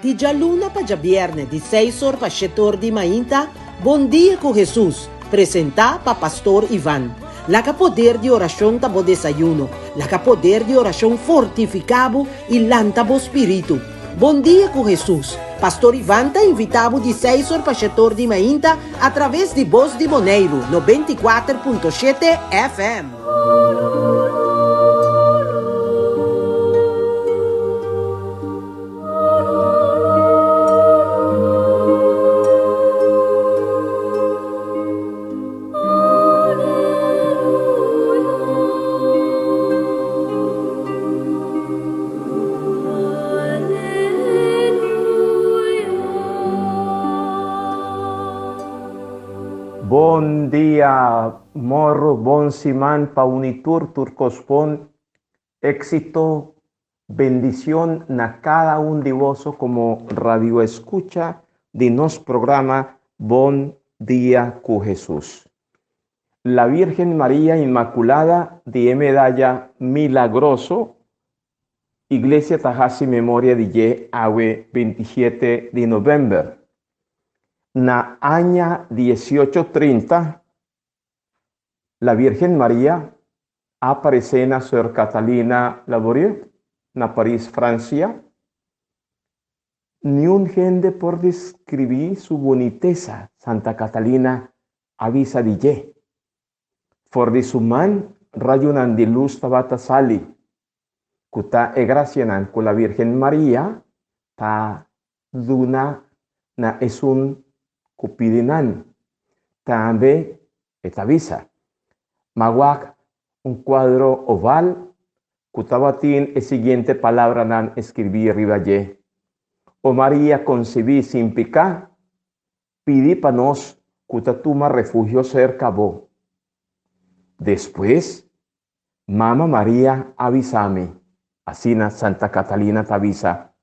Di djaluna pa djabièrnè di seis or pa shete or di mainta, Bon Dia ku Hesus, presentá pa Pastor Ivan. Laga poder di orashon ta bo desayuno. Laga poder di orashon fortifiká bo i lanta bo spiritu. Bon Dia ku Hesus, Pastor Ivan ta invitá bo di seis or pa shete or di mainta atraves di Bos di Boneiru 94.7 FM. Bon dia morro bon siman pa uni tur tur kos bon Éxito, bendicion na cada un di boso como radioescucha di nos programa Bon Dia cu Jesus. La Virgen Maria Inmaculada di e medaya milagroso, Iglesia ta haci memoria di dje awe 27 di november. Na aña 18 trinta, La Virgen Maria a aparecé na Sor Catalina Labouré na Paris, Francia. Niun hende por describí su bunitesa, Santa Catalina a bisa di dje. For di su man rayonan di lus tabata sali, cu ta e gracianan cu la Virgen Maria ta duna na esun ku pidi nan. Tambe e ta bisa, Ma wak un kuadro oval ku tabatin e siguiente palabranan skirbí riba dje, O Maria konsebí sin piká, pidi pa nos ku ta tuma refugio serka bo. Despues, Mama Maria a bisa mi, asina Santa Catalina ta bisa,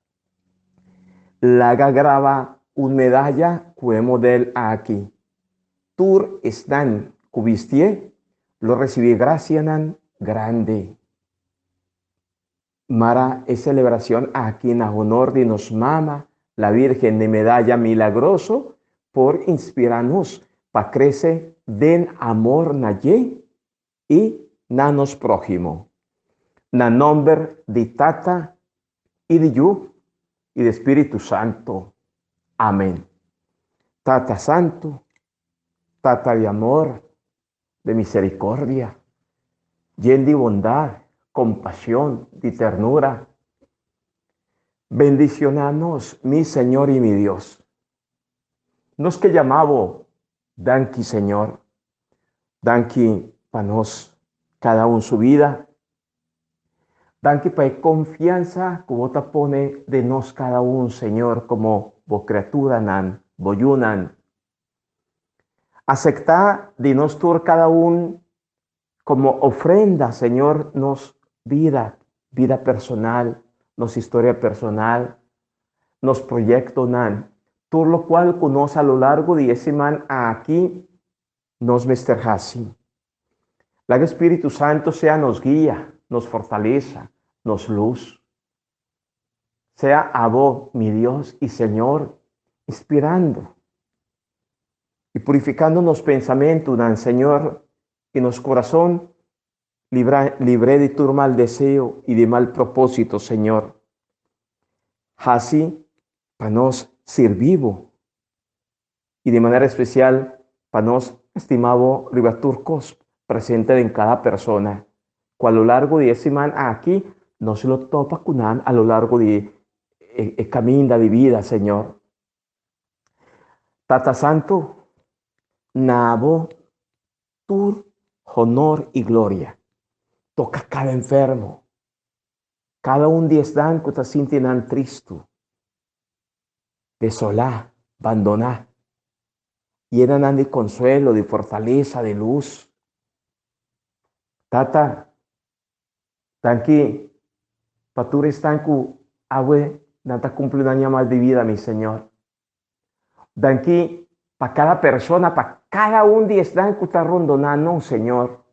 Laga graba un medaya ku e model aki. Tur esnan ku bistié lo risibí grasianan grandi. Mara e selebracion aki na honor di nos Mama, la Virgen di Medalla Milagroso, por inspira nos pa crece den amor na dje i na nos próhimo. Na nomber di Tata i di Yu i di Spiritu Santo. Amen. Tata Santu, Tata di amor, di misericordia, yen di bondad, compasion, di ternura, bendiciona nos, mi Señor i mi Dios. Nos ke yama bo Danki Señor. Danki pa nos cada un su vida. Danki pa e confianza cu bo ta pone den nos cada un Señor como bo criaturanan, bo yunan. Acepta di nos tur cada un como ofrenda Señor nos vida, vida personal, nos historia personal, nos proyectonan, tur locual cu nos a lo largo di e siman aki nos mester haci. Laga Spiritu Santo sea nos guia, nos fortaleza, nos luz. Sea abo, mi Dios y Señor, inspirando y purificando nos pensamentonan, Señor, y nos corazón, libra, libre di tur mal deseo y di mal propósito, Señor. Haci pa nos sirbi bo y di manera especial pa nos stima bo riba tur cos presente den cada persona cu a lo largo di e siman aki nos lo topa cu nan a lo largo di e caminda di bida, Señor. Tata Santo, na bo tur honor y gloria. Toca cada enfermo, cada un di esnan cu ta sinti nan tristu, desolá, bandoná. Yena nan di consuelo, di fortaleza, di luz. Tata, danki pa tur esnan cu awe nan ta cumpli un aña mas di vida, mi Señor. Danki pa cada persona, pa cada un di esnan cu ta rondona nos, Señor.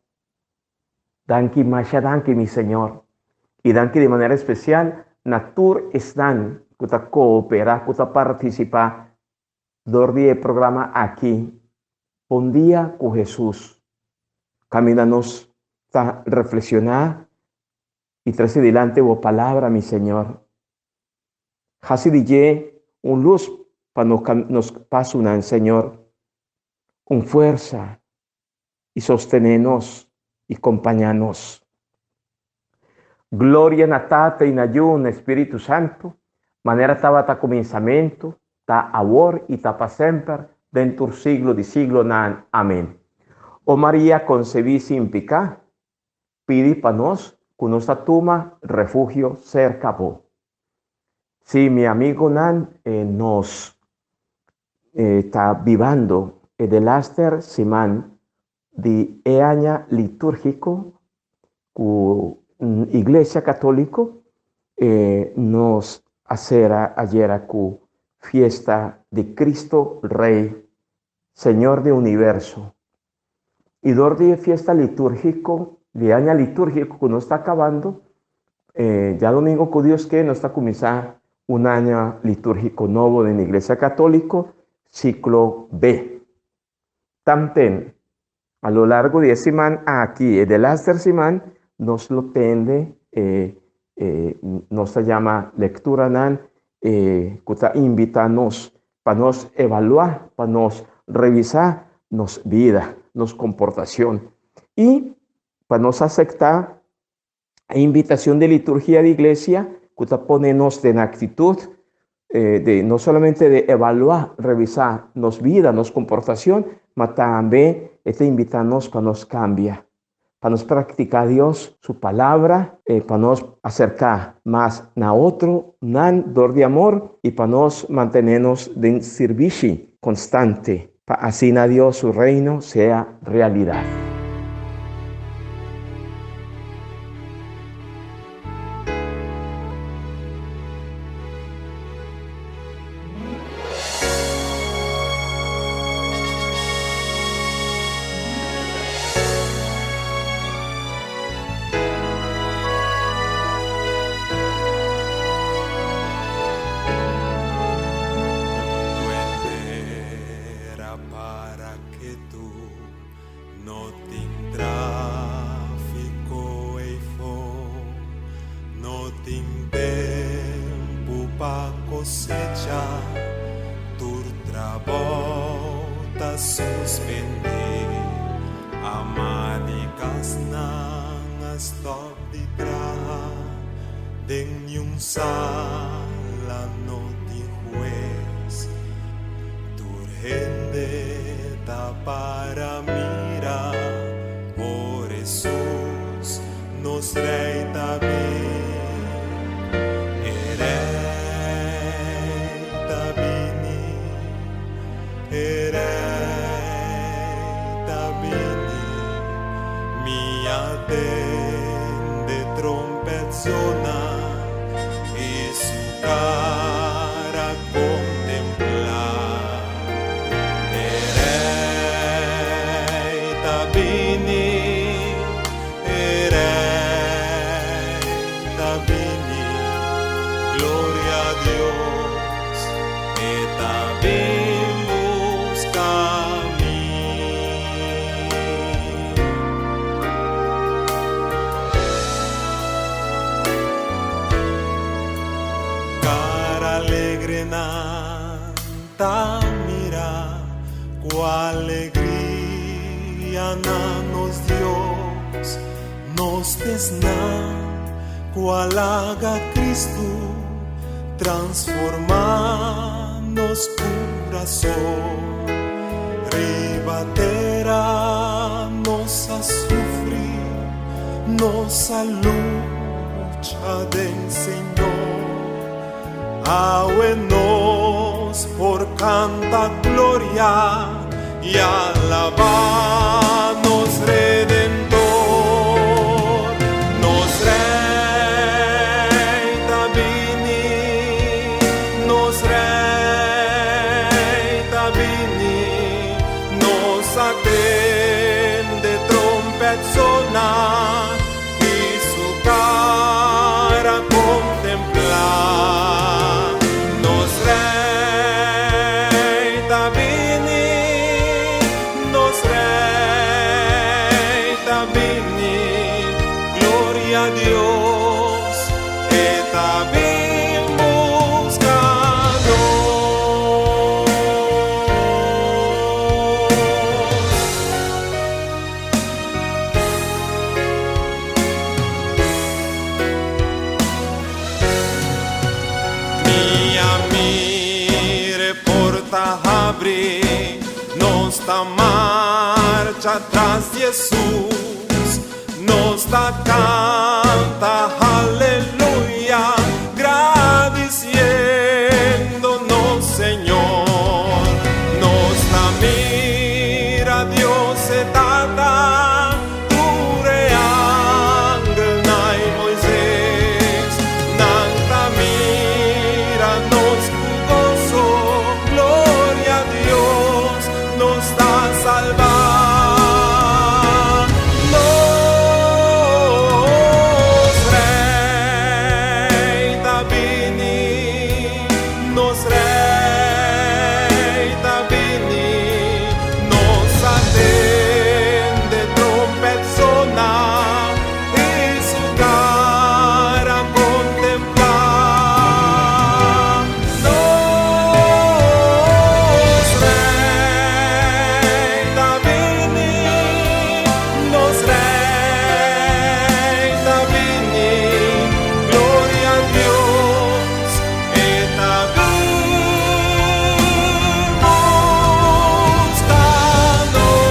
Danki, masha danki, mi Señor. Y danki di manera especial na tur esnan. ku ta kooperá, ku ta partisipá dor di e programa aki, Bon Dia ku Hesus. Kaminda nos ta reflekshoná i trese dilanti bo Palabra, mi Señor. Hasi di dje un lus pa nos pasonan, Señor, un fuersa i sostené nos i kompañá nos. Gloria na Tata i na Yu na Spiritu Santu, manera tabata kuminsamentu, ta awor i ta pa semper, den tur siglo di siglonan. Amen. O Maria konsebí sin piká, pidi pa nos ku nos ta tuma refugio serka bo. Sí, mi amigonan, nos ta bibando e delaster siman di e aña litúrgiko ku Iglesia Katóliko nos a sera ayera ku fiesta di Cristo Rey, Señor di Universo. I dor di e fiesta litúrgiko, di e aña litúrgiko ku nos ta akabando, djadumingu ku Dios ke nos ta kuminsá un aña litúrgiko nobo den Iglesia Katóliko, siklo B. Tanten, a lo largo di e siman aki, e delaster siman, nos lo tende e nos ta yama lekturanan ku ta invitá nos pa nos evaluá, pa nos revisá nos bida, nos komportashon i pa nos asektá e invitashon di liturgia di iglesia ku ta pone nos den aktitut di no solamente di evaluá, revisá nos bida, nos komportashon, ma tambe e ta invitá nos pa nos kambia, pa nos praktiká Dios su Palabra, pa nos aserká mas na otronan dor di amor i pa nos mantené nos den sirbishi konstante pa asina Dios su Reino sea realidat. Era para ketu no tin tráfiko eifó, no tin tempu pa kosecha, tur trabou ta suspendé, ama di kasnan a stòp di traha, den niun sala no tin hues. Tur hende ta para mira, ora Hesus nos Rei ta bin. E Rei ta bini, e Rei ta bini, mi a tende trompet sona i su cara contemplá. E Rei ta bini, e Rei ta bini, gloria a Dios, e ta bin busca mi. Cara alegre nan ta mira, cu alegria na nos Dios nos tesnan cu a laga Cristo transforma nos curason. Riba tera nos a sufri, nos a lucha den Señor. Awe nos por canta gloria y alaba nos Redentor. Nos Rey ta bini, nos Rey ta bini, nos a tende trompet sona y su cara contemplá. ta habri, nos ta marcha tras di Hesus, nos ta kanta haleluya, gradisiendo nos Señor. Nos ta mira Dios e Tata, tur e angelnan i Moises, nan ta mira nos ku goso, gloria a Dios, nos ta salbá. Nos Rei ta bini, nos Rei ta bini, nos a tende trompet sona i su kara kontemplá. Nos Rei ta bini, nos Rei ta bini, gloria a Dios, e ta bin buska nos.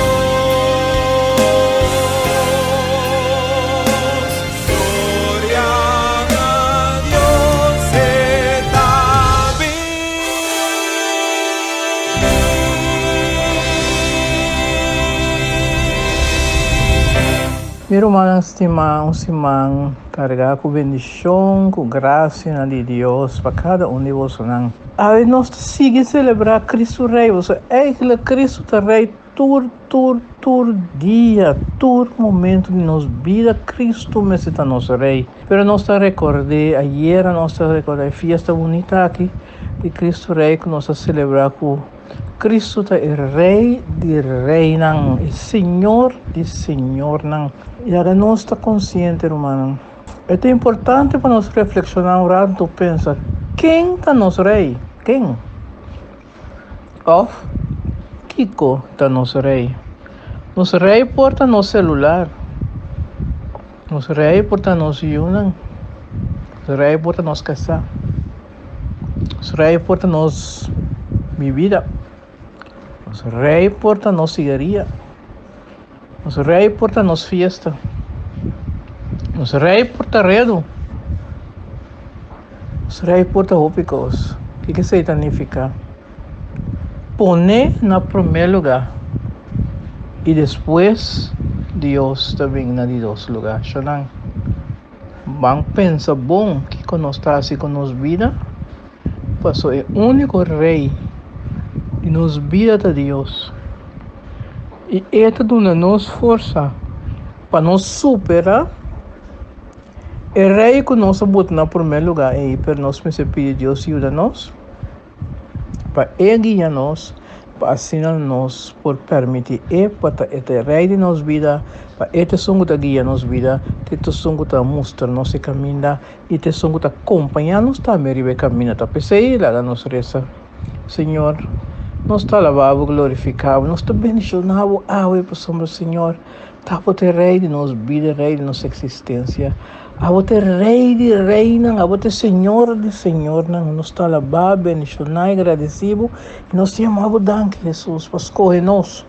Gloria a Dios, e ta bin. Mi rumannan stimá, un siman kargá ku bendishon, ku grasianan di Dios pa kada un di bosonan. Awe nos ta sigui selebrá Kristu Rei, boso eigentlik Kristu ta Rei tur, tur, tur dia, tur momento di nos bida Kristu mester ta nos Rei. Pero nos ta rekord'é, ayera nos ta rekordá e fiesta bunita aki di Kristu Rei ku nos a selebrá ku Kristu ta e Rei di reinan, e Señor di señornan. Laga nos ta konsiente, rumannan. E ta importante pa nos reflekshoná un ratu, pensa, Ken ta nos Rei? Ken? Òf, Kiko ta nos Rei? Nos Rei por ta nos selular. Nos Rei por ta nos yunan. Nos Rei por ta nos kasá. Nos Rei por ta nos bibida. Nos Rei por ta nos sigaria. Nos Rei por ta nos fiesta. Nos Rei por ta redu. Nos Rei por ta hopi kos. Kiko esei ta nifiká? Pone na promé lugá i despues Dios ta bin na di dos lugá. Shonnan. Ban pensa bon kiko nos ta hasi ku nos bida, paso e úniko Rei di nos bida ta Dios, i E ta duna nos forsa pa nos superá e rei ku nos a buta na promé lugá ei. Pero nos mester pidi Dios yuda nos. Pa E guia nos, pa asina nos por permití E pa ta E ta e Rei di nos bida, pa E ta esun ku ta guia nos bida, ta E ta esun ku ta mustra nos e kaminda i ta esun ku ta kompañá nos tambe riba e kaminda. Ta p'esei laga nos resa, Señor, nos ta alabá Bo, glorifiká Bo, nos ta bendishoná Bo awe pasobra, Señor, Ta bo ta e Rei di nos bida, e Rei di nos eksistensia. Abo ta e Rei di reinan, abo ta e Señor di señornan. Nos ta alabá, bendishoná i gradisí bo, i nos ta yama bo danki, Hesus, pa skohe nos.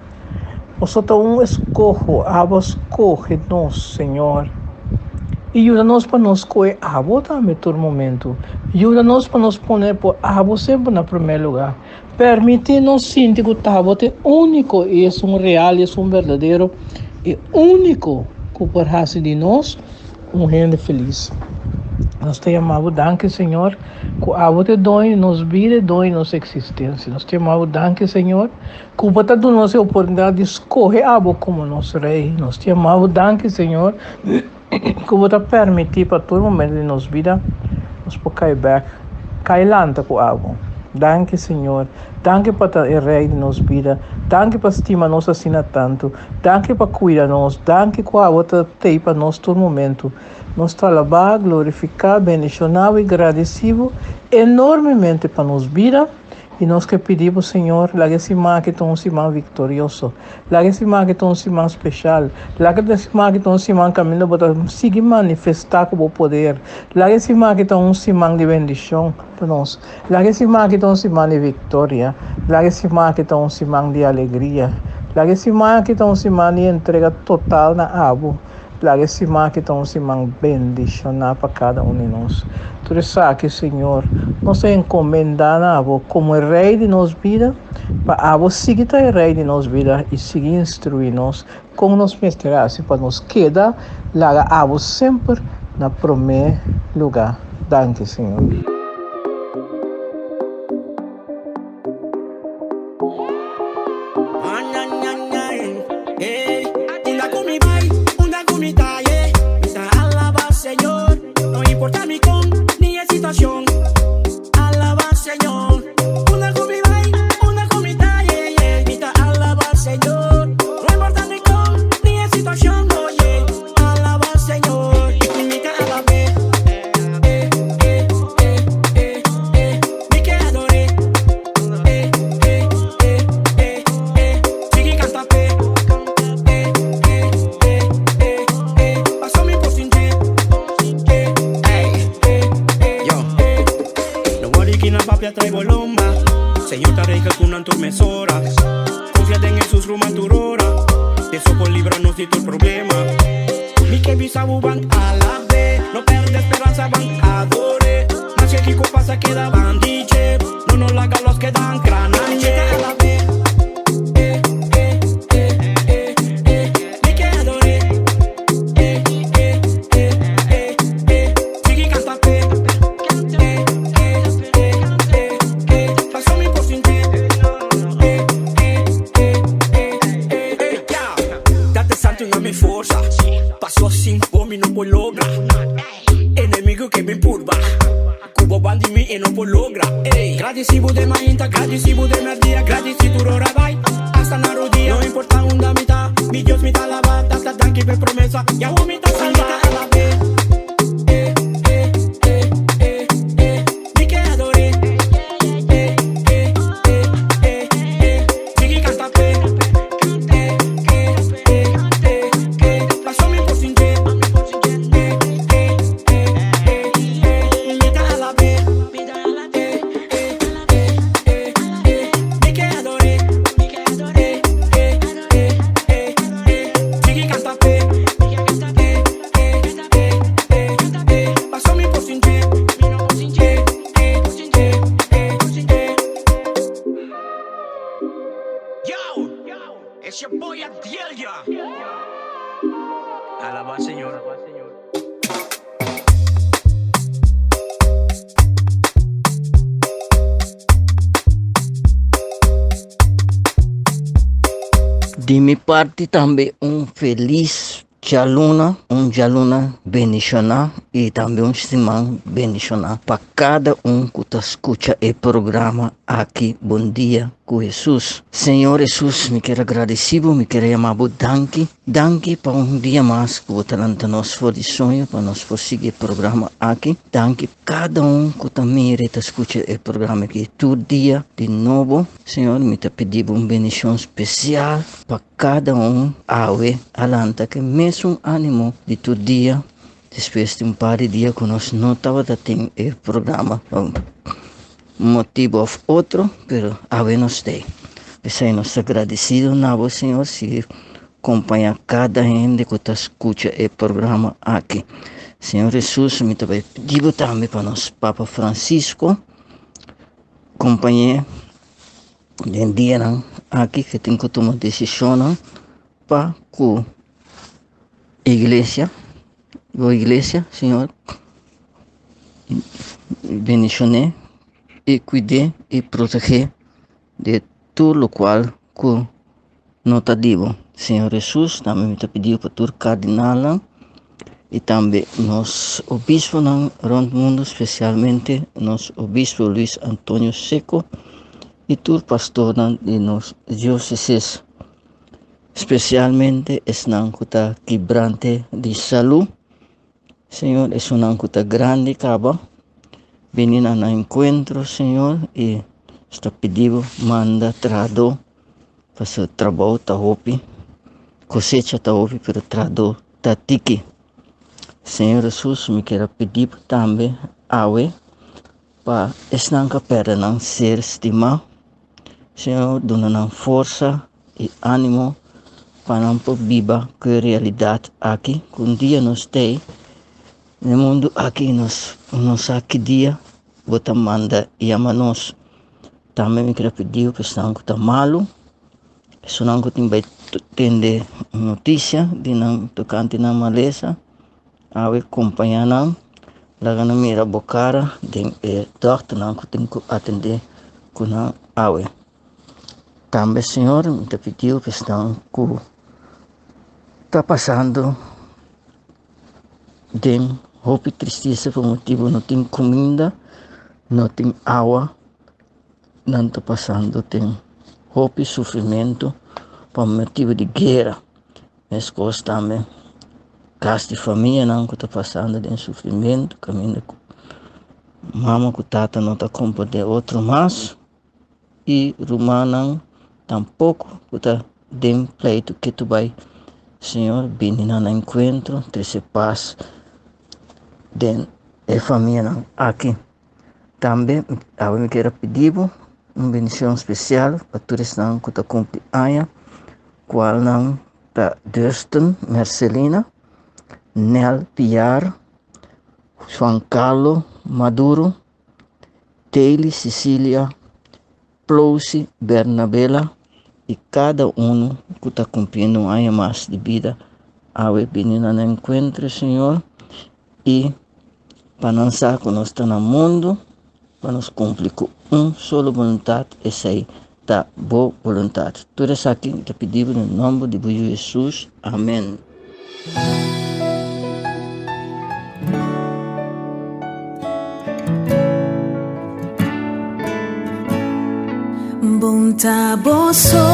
Boso ta un eskoho, abo a skohe nos, Señor. I yuda nos pa nos skohe abo tambe tur momentu. Yuda nos pa nos pone por abo semper na promé lugá. Permití nos sinti ku ta bo ta e úniko i esun real i esun berdadero i úniko ku por hasi di nos un hende felis. Nos ta yama bo danki, Señor, ku abo ta e doño di nos bida, e doño di nos eksistensia. Nos ta yama bo danki, Señor, ku bo ta duna nos e oportunidat di skohe abo komo nos Rei. Nos ta yama bo danki, Señor, ku bo ta permití pa tur momento di nos bida nos por kai bèk, kai lanta ku abo. Danki, Señor. Danki pa ta e Rei di nos bida. Danki pa stima nos asina tantu. Danki pa kuida nos. Danki ku abo ta tei pa nos tur momento. Nos ta alabá, glorifiká, bendishoná bo i gradisí bo enormemente pa nos bida. I nos ke pidi bo, Señor, laga e siman aki ta un siman viktorioso. Laga e siman aki ta un siman speshal. Laga e siman aki ta un siman kaminda bo ta sigui manifestá ku bo poder. Laga e siman aki ta un siman di bendishon pa nos. Laga e siman aki ta un siman di viktoria. Laga e siman aki ta un siman di alegria. Laga e siman aki ta un siman di entrega total na abo. Laga e siman aki ta un siman bendishoná pa kada un di nos. Tur esaki, Señor, nos ta enkomendá na Abo komo e Rei di nos bida, pa Abo sigui ta e Rei di nos bida i sigui instruí nos kon nos mester hasi pa nos keda laga Abo semper na promé lugá. Danki, Señor. Di mi parti tambe un felis djaluna, un djaluna bendishoná i tambe un siman bendishoná pa kada un ku ta skucha e programa aki Bon Dia ku Hesus. Señor Hesus, mi kier a gradisí bo, mi kier a yama bo danki. Danki pa un dia mas ku bo ta lanta nos for di soño pa nos por sigui e programa aki. Danki kada un ku ta mira i ta skucha e programa aki tur dia di nobo. Señor, mi ta pidi bo un bendishon spesial pa kada un awe a lanta ku e mesun animo di tur dia despues di un par di dia ku nos no tabata tin e programa pa un motibu òf otro, pero awe nos ta ei. P'esei nos ta gradisido na bo, Señor, sigui kompañá kada hende ku ta skucha e programa aki. Señor Hesus, mi ta bai pidi bo tambe pa nos Papa Francisco kompañ'é den dianan aki ku tin ku tuma desishonnan pa ku iglesia, bo iglesia, Señor, bendishoné i kuid'é i protegé de tur lokual ku no ta di bo. Señor Hesus, tambe mi ta pidi pa tur kardinalnan i tambe nos obisponan rònt mundu, spesialmente nos obispo Luis Antonio Seco i tur pastornan di nos diosesis. Spesialmente esnan ku ta kibrante di salú. Señor, esunnan ku ta grandi kaba, bini na nan enkuentro, Señor, i. Nos ta pidi bo manda trahadó, pasobra trabou ta hopi, kosecha ta hopi, pero trahadó ta tiki. Señor Hesus, mi kier a pidi bo tambe awe pa esnan ku a pèrdè nan ser stimá, Señor duna nan forsa i ánimo pa nan por biba ku e realidat aki, ku un dia nos t'ei na e mundu aki i nos no sa ki dia bo ta manda yama nos. Tambe mi kier a pidi bo pa esnan ku ta malu, esunnan ku tin bai tende notisia di nan tokante nan malesa, Awe kompañá nan, laga nan mira bo kara den e dòkternan ku tin ku atendé ku nan awe. Tambe, Señor, mi ta pidi bo pa esnan ku ta pasando den hopi tristesa pa motibu no tin kuminda, no tin awa, nan ta pasando den hopi sufrimentu pa motibu di guera. Meskos tambe kas di famianan ku ta pasando den sufrimentu kaminda ku mama ku tata no ta komprende otro mas i rumannan tampoko ku ta den pleitu ketu bai. Señor bini nan na enkuentro trese pas den e famianan aki. Tambe awe mi kier a pidi bo un bendishon spesial pa tur esnan ku ta kumpli aña, kualnan ta Dustin Mercelina, Nel Piar, Juan Carlo Maduro, Taylee Cecilia, Plousi Bernabela i kada unu ku ta kumpliendo un aña mas di bida awe bini na nan enkuentro Señor i pa nan sa ku nos ta na mundu pa nos kumpli ku un solo boluntat esei ta bo boluntat. Tur esaki mi ta pidi bo den nomber di bo Yu Hesus. Amen. Bon ta boso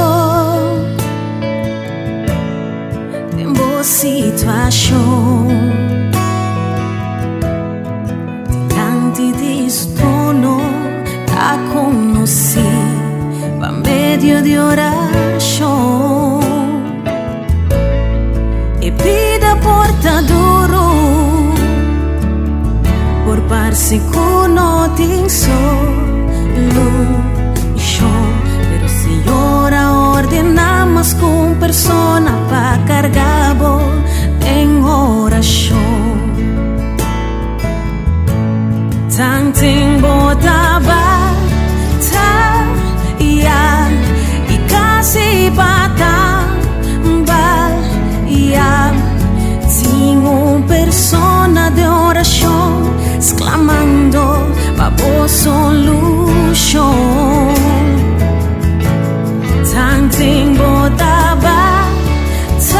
den bo situashon Dilanti di su trono ta konosí pa medio di orashon. E bida por ta duru, por parse ku no tin solushon, pero Señor a ordená mas ku un persona pa karga bo den orashon. Tanten bo ta bataya i kasi pa tambalia, tin un persona den orashon sklamando pa bo solushon. Tanten bo ta bataya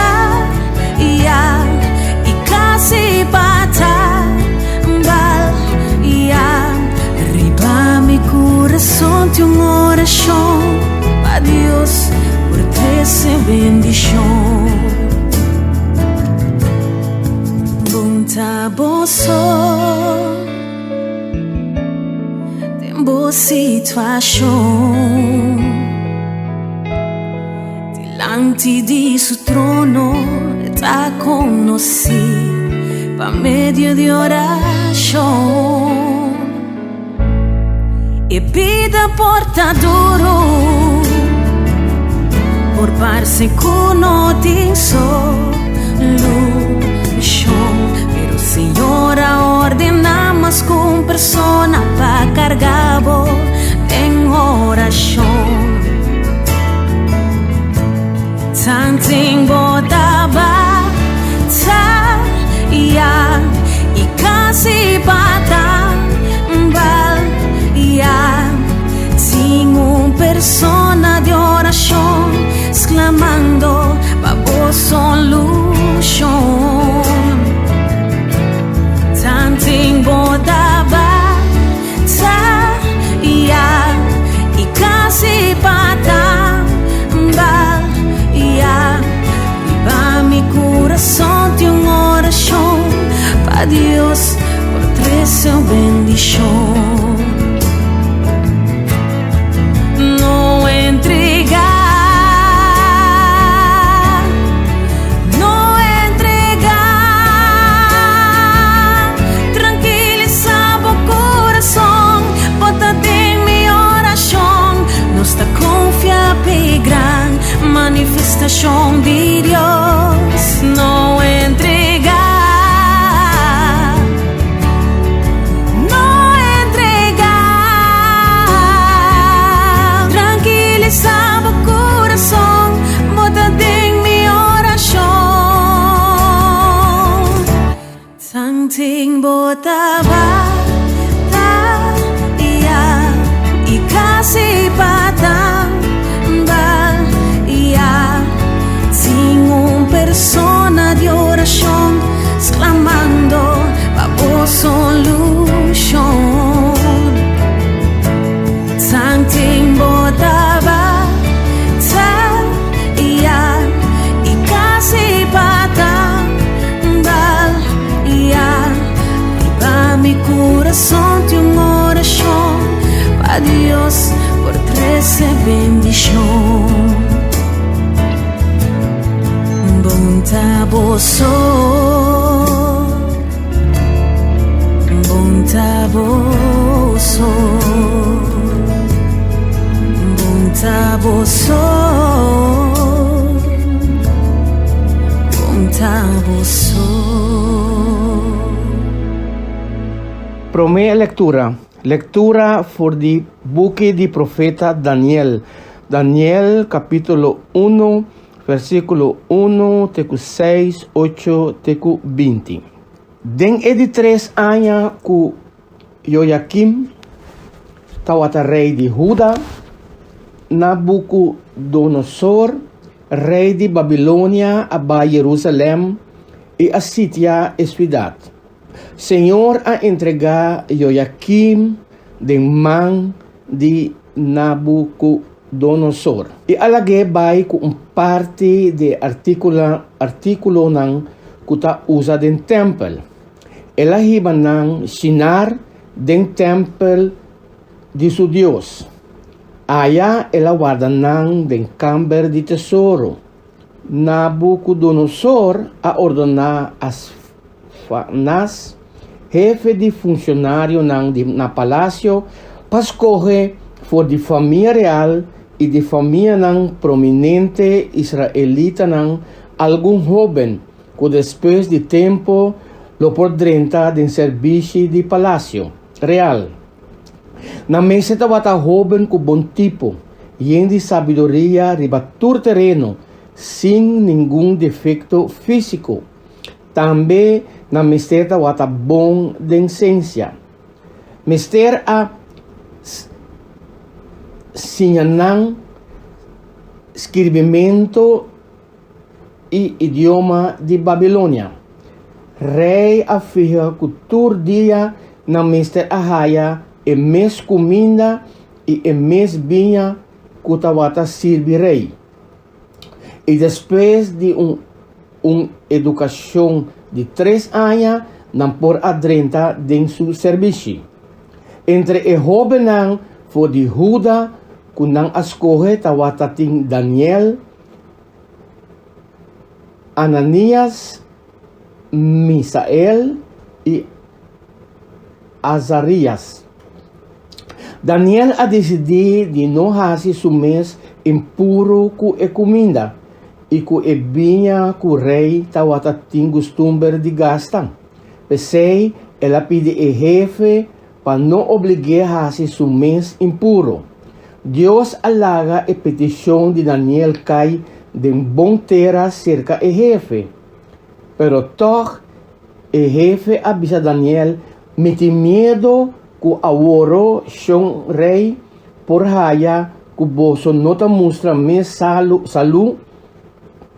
i kasi pa tambalia, riba mi kurason tin un orashon pa Dios por trese bendishon. Bon ta bo so den bo situashon. Dilanti di su trono e ta konosí pa medio di orashon. E bida por ta duru, por parse ku no tin solushon, pero Señor a ordená mas ku un persona pa karga bo den orashon. Tanten bo ta bataya i kasi pa tambalia, tin un persona di orashon sklamando pa bo solushon. Tanten bo ta bataya i kasi pa tambalia, riba mi kurason tin un orashon pa Dios por trese un bendishon. Kontestashon di Dios, no entregá, no entregá. Trankilisá bo kurason, bo ta den mi orashon. Tanten bo ta bataya i kasi pa tambaliá, tin un persona di orashon sklamando pa bo solushon. Tanten bo ta bataya i kasi pa tambaliá, riba mi kurason tin un orashon pa Dios por trese bendishon. Bon ta boso, bon ta boso, bon ta boso, bon ta boso. Promé lektura. Lektura for di buki di profeta Daniel. Daniel kapítulo unu, versíkulo unu te ku seis, ocho te ku binti. Den e di tres aña ku Joiakim tawata rei di Huda, Nabukodonosor, rei di Babilonia, a bai Jerusalèm i a sitia e siudat. Señor a entregá Joiakim den man di Nabukodonosor i a lag'é bai ku un parti di e artíkulonan ku ta usa den tèmpel. El a hiba nan Shinar den tèmpel di su dios. Aya el a warda nan den kamber di tesoro. Nabukodonosor a ordená Asfanas, hefe di funshonarionan di na palasio, pa skohe for di famia real i di famianan prominente israelitanan algun hóben ku despues di tempu lo por drenta den serbishi di palasio real. Nan mester tabata hóben ku bon tipo, yen di sabiduria riba tur tereno, sin ningun defekto físiko. Tambe nan mester tabata bon den sensia. Mester a siña nan skirbimentu i idioma di Babilonia. Rei a fiha ku tur dia nan mester a haya e mes kuminda i e mes biña ku tabata sirbi rei. I despues di un un edukashon di tres aña nan por a drenta den su serbishi. Entre e hóbennan for di Huda ku nan a skohe tabata tin Daniel, Ananias, Misael i Azarias. Daniel a disidí di no hasi su mes impuru ku e kuminda i ku e biña ku rei tabata tin gustumber di gasta. P'esei el a pidi e hefe pa no oblig'é hasi su mes impuru. Dios a laga e petishon di Daniel kai den bon tera serka e hefe. Pero tòg e hefe a bisa Daniel, Mi tin miedu ku aworo shon rei por haya ku boso no ta mustra mes salu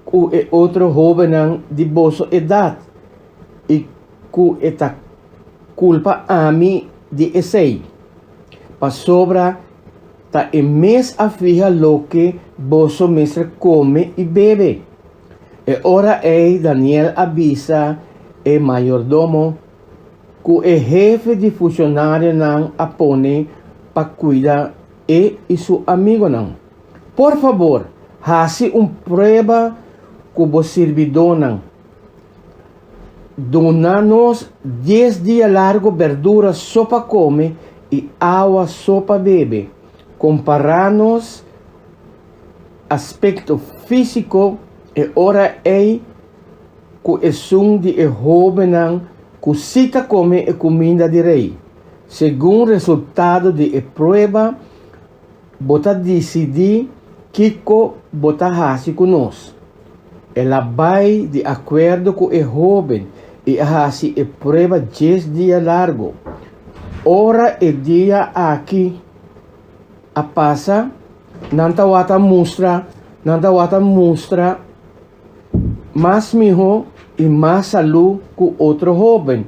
ku e otro hóbennan di boso edat i ku e ta Kulpa ami di esei, pasobra ta e mes a fiha loke boso mester kome i bebe. E ora ei Daniel a bisa e mayordomo ku e hefe di funshonarionan a pone pa kuida e i su amigonan, Por fabor, hasi un prueba ku bo sirbidónan. Duna nos dies dia largu berdura so pa kome i awa so pa bebe. Kompará nos aspekto físiko e ora ei ku esun di e hóbennan ku sí ta kome e kuminda di rei. Segun resultado di e prueba, bo ta disidí kiko bo ta hasi ku nos. El a bai di akuerdo ku e hóben i a hasi e prueba djes dia largu. Ora e dia aki a pasa, nan tawata mustra nan tawata mustra mas mihó i mas salú ku otro hóben.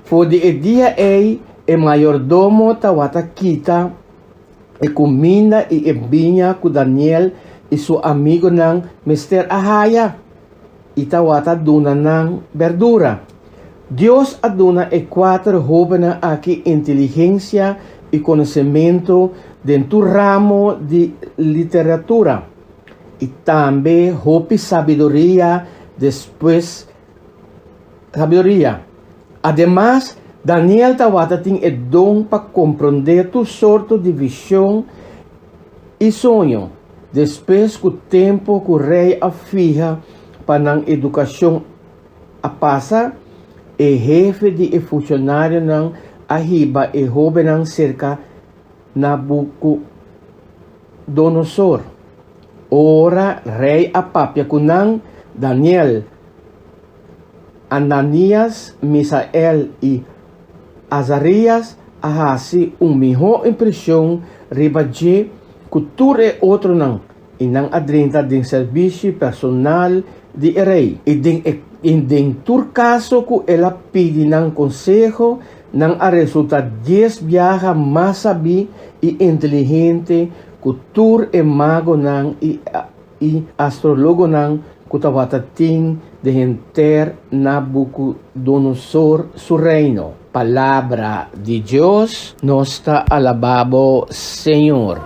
For di e dia ei e mayordomo tawata kita e kuminda i e biña ku Daniel i su amigunan mester a haya, i tawata duna nan berdura. Dios a duna e kuater hóbennan aki inteligensia i konosementu den tur ramo di literatura, i tambe hopi sabiduria despues sabiduria. Ademas, Daniel tawata tin e don pa komprondé tur sorto di vishon i soño. Despues ku tempu ku rei a fiha pa nan edukashon a pasa, e hefe di e funshonarionan a hiba e hóbennan serka Nabukodonosor. Ora rei a papia ku nan, Daniel, Ananias, Misael i Azarias a hasi un mihó impreshon riba dje ku tur e otronan, i nan a drenta den sèrbishi personal di e rei. I den e i den tur kaso ku el a pidi nan konseho, nan a resultá dies biaha mas sabí i inteligente ku tur e magonan i i astrologonan ku tabata tin den henter Nabukodonosor su reino. Palabra di Dios, Nos ta alabá bo, Señor.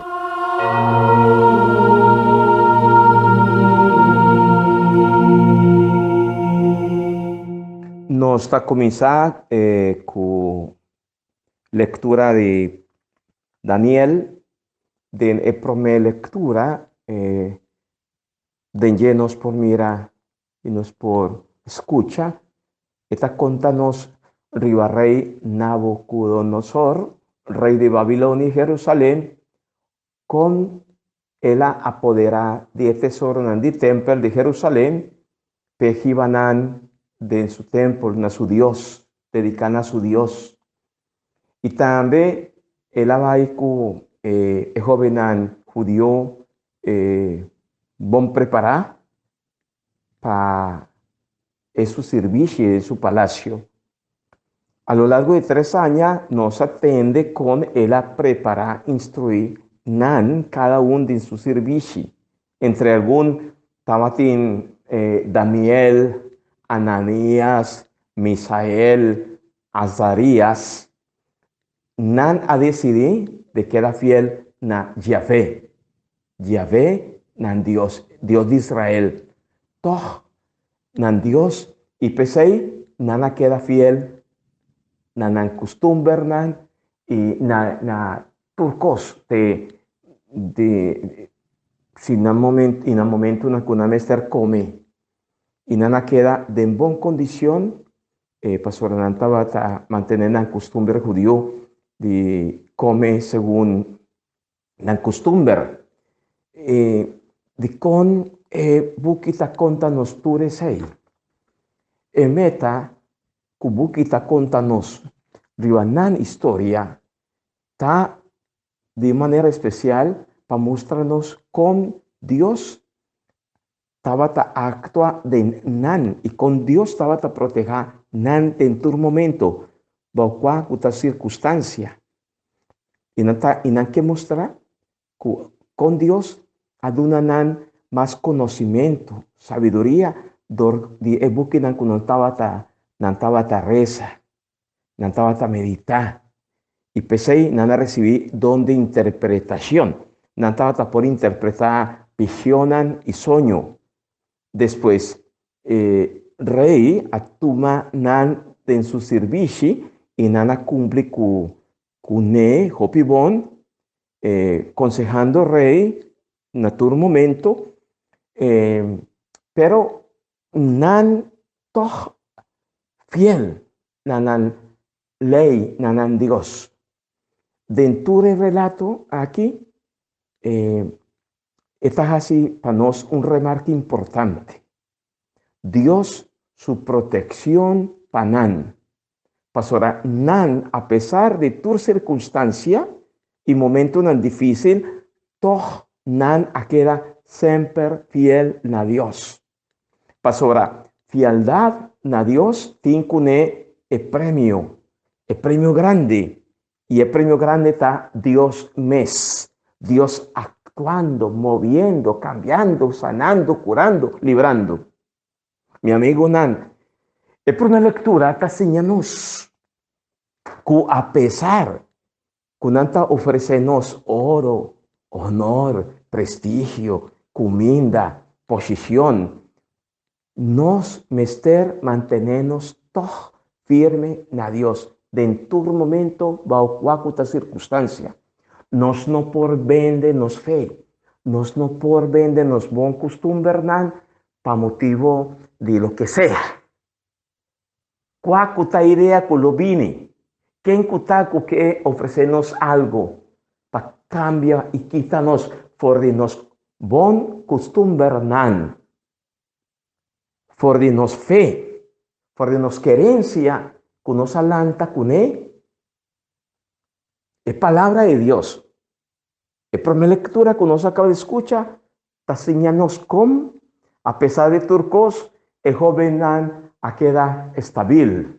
Nos ta kuminsá ku lectura di Daniel, den e promé lectura den dje nos por mira i nos por skucha, e ta konta nos riba rei Nabucodonosor, rei di Babilonia i Jerusalén, kon el a apoderá di e tesoronan di tèmpel di Jerusalén p'e hiba nan den su tèmpel na su Dios, dediká na su Dios. I tambe el a bai ku e hóbennan hudió bon prepará pa e su sirbishi den su palasio. A lo largo di tres aña nos a tende kon el a prepará, instruí nan kada un den su sirbishi. Entre algun tabatin Daniel, Ananias, Misael, Azarias. Nan a desidí di keda fiel na Yahvé, Yahvé nan Dios, Dios di Israel. Tòg, nan Dios, i p'esei nan a keda fiel na nan kustumbernan i na na tur kos te di si nan momento i nan momentunan ku nan mester kome i nan a keda den bon kondishon E pastoranan tabata mantené nan kustumber hudiu di kome segun nan kustumber. I dikon e buki ta konta nos tur esei? E meta ku buki ta konta nos riba nan historia ta di manera espesial pa mustra nos kon Dios tabata aktua den nan i kon Dios tabata protehá nan den tur momento, bou kua ku ta sirkunstansia. I nan ta i nan ke mustra ku kon Dios a duna nan mas konosimentu, sabiduria, dor di e bukinan ku nan tabata nan tabata resa, nan tabata meditá. I p'esei nan a risibí don di interpretashon. Nan tabata por interpretá visionnan i soño. Despues, e rei a tuma nan den su sirbishi i nan a kumpli ku kuné hopi bon, konsehando rei. na tur momento, eh, pero nan toch fiel na nan lei, na nan Dios. Den tur e relato aki, eh, e ta hasi pa nos un remarke importante. Dios su proteccion pa nan. Pasobra nan, apesar di tur circunstancia y momentonan dificil, tog nan a keda semper fiel na Dios. Pasobra fieldad na Dios tin cune e premio, e premio grandi. Y e premio grandi ta Dios mes. Dios actuando, moviendo, cambiando, sanando, curando, librando. Mi amigonan, e prome lectura ta siña nos cu apesar cu nan ta ofrece nos oro, honor, prestigio, cuminda, posicion, nos mester mantene nos tog firme na Dios den tur momento bao cua cu ta circunstancia. Nos no por bende nos fe, nos no por bende nos bon custumbernan pa motibo di loke sea. Kua ku ta idea ku lo bini? Ken ku ta ku ke ofresé nos algu pa kambia i kita nos for di nos bon kustumbernan, for di nos fe, for di nos kerensia ku nos a lanta kuné? E Palabra di Dios. E promé lektura ku nos a kaba di skucha ta siña nos kon, apesar di tur kos, e hóbennan a keda estabil,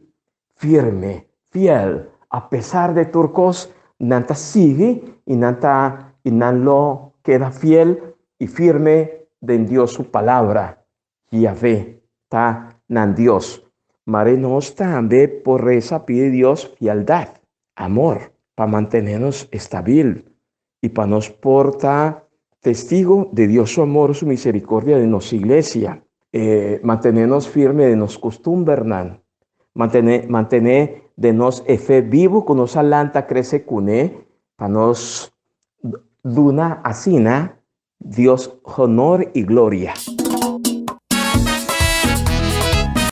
firme, fiel. Apesar di tur kos, nan ta sigui i nan ta i nan lo keda fiel i firme den Dios su Palabra. Yahvé ta nan Dios. Mare nos tambe por resa pidi Dios fieldat, amor, pa mantené nos estabil i pa nos por ta testigo di Dios su amor, su misericordia den nos iglesia. Mantené nos firme den nos costumbernan. Mantené, mantené den nos e fe bibu cu nos a lanta crece cuné pa nos duna asina Dios honor i gloria.